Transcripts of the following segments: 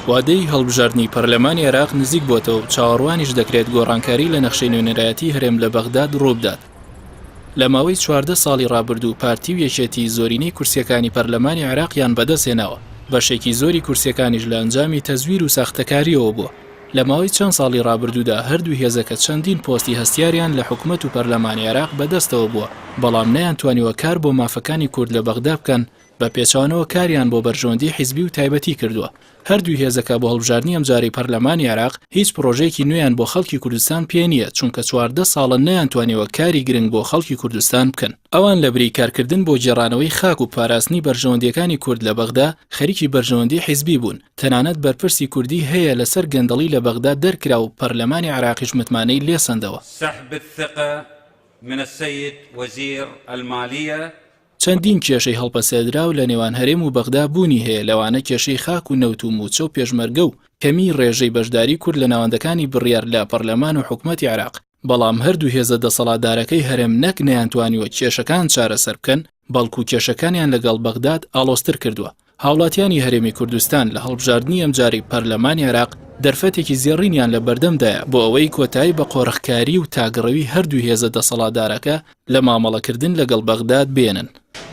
وادەی هەڵبژاردنی پەرلەمانی عێراق نزیک بۆتەوە و چاوەڕوانیش دەکرێت گۆڕانکاری لە نەخشەی نوێنەرایەتی هەرێم لە بەغداد ڕووبدات. لە ماوەی 14 ساڵی ڕابردوو پارتی و یەکێتی زۆرینەی کورسییەکانی پەرلەمانی عێراقیان بەدەستهێناوە، بەشێکی زۆری کورسییەکانیش لە ئەنجامی تەزویر و ساختەکارییەوە بووە. لە ماوەی چەند ساڵی ڕابردوودا هەردوو هێزەکە چەندین پۆستی هەستیاریان لە حکومەت و پەرلەمانی عێراق بەدەستەوە بووە، بەڵام نەیانتوانیوە کار بۆ مافەکانی کورد لە بەغدا بکەن، بە پێچەوانەوە کاریان بۆ بەرژەوەندی حیزبی و تایبەتی کردووە. هەردوو هێزەکە بۆ هەڵبژاردنی ئەمجارەی پەرلەمانی عێراق هیچ پڕۆژەیەکی نوێیان بۆ خەڵکی کوردستان پێ نییە، چونکە 14 ساڵە نەیانتوانیوە کاری گرنگ بۆ خەڵکی کوردستان بکەن. ئەوان لەبری کارکردن بۆ گێڕانەوەی خاک و پاراستنی بەرژەوەندییەکانی کورد لە بەغدا، خەریکی بەرژەوەندی حیزبی بوون. تەنانەت بەرپرسی کوردی هەیە لەسەر گەندەڵی لە بەغدا دەرکرا و پەرلەمانی عێراقیش متمانەی لێسەندەوە. سحب الثقە من السید وزیر المالیە. چەندین کێشەی هەڵپەسێردراو لە نێوان هەرێم و بەغدا بوونی هەیە لەوانە کێشەی خاک و نەوت و مووچە و پێشمەرگە و کەمیی ڕێژەی بەشداری کورد لە ناوەندەکانی بڕیار لە پەرلەمان و حکومەتی عێراق، بەڵام هەردوو هێزە دەسەڵاتدارەکەی هەرێم نەک نەیانتوانیوە کێشەکان چارەسەر بکەن، بەڵکو کێشەکانیان لەگەڵ بەغداد ئاڵۆزتر کردووە. هاوڵاتیانی هەرێمی کوردستان لە هەڵبژاردنی ئەمجارەی پەرلەمانی عێراق دەرفەتێکی زێڕینیان لە بەردەمدایە بۆ ئەوەی کۆتایی بە قۆرخکاری و تاکڕەوی هەردوو هێزە دەسەڵاتدارەکە لە مامەڵەکردن لەگەڵ بەغداد بێنن.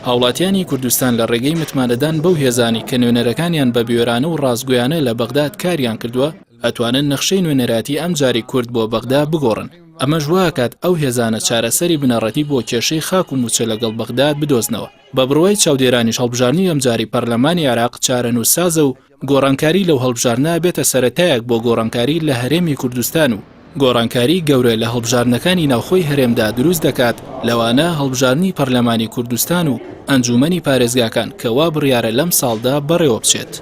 هاوڵاتیانی کوردستان لە ڕێگەی متمانەدان بەو هێزانەی کە نوێنەرەکانیان بە بوێرانە و ڕاستگۆیانە لە بەغداد کاریان کردووە، ئەتوانن نەخشەی نوێنەرایەتی ئەمجارەی کورد بۆ بەغدا بگۆڕن، ئەمەش واکات ئەو هێزانە چارەسەری بنەڕەتی بۆ کێشەی خاک و مووچە لەگەڵ بەغداد بدۆزنەوە. بە بڕوای چاودێرانیش هەڵبژاردنی ئەمجارەی پەرلەمانی عێراق چارەنووسسازە و گۆڕانکاری لەو هەڵبژاردنە ئەبێتە سەرەتایەک بۆ گۆڕانکاری لە هەرێمی کوردستان و گۆڕانکاری گەورە لە هەڵبژاردنەکانی ناوخۆی هەرێمدا دروست دەکات لەوانە هەڵبژاردنی پەرلەمانی کوردستان و ئەنجوومەنی پارێزگاکان کە وا بڕیارە لەم ساڵدا بەڕێوە بچێت.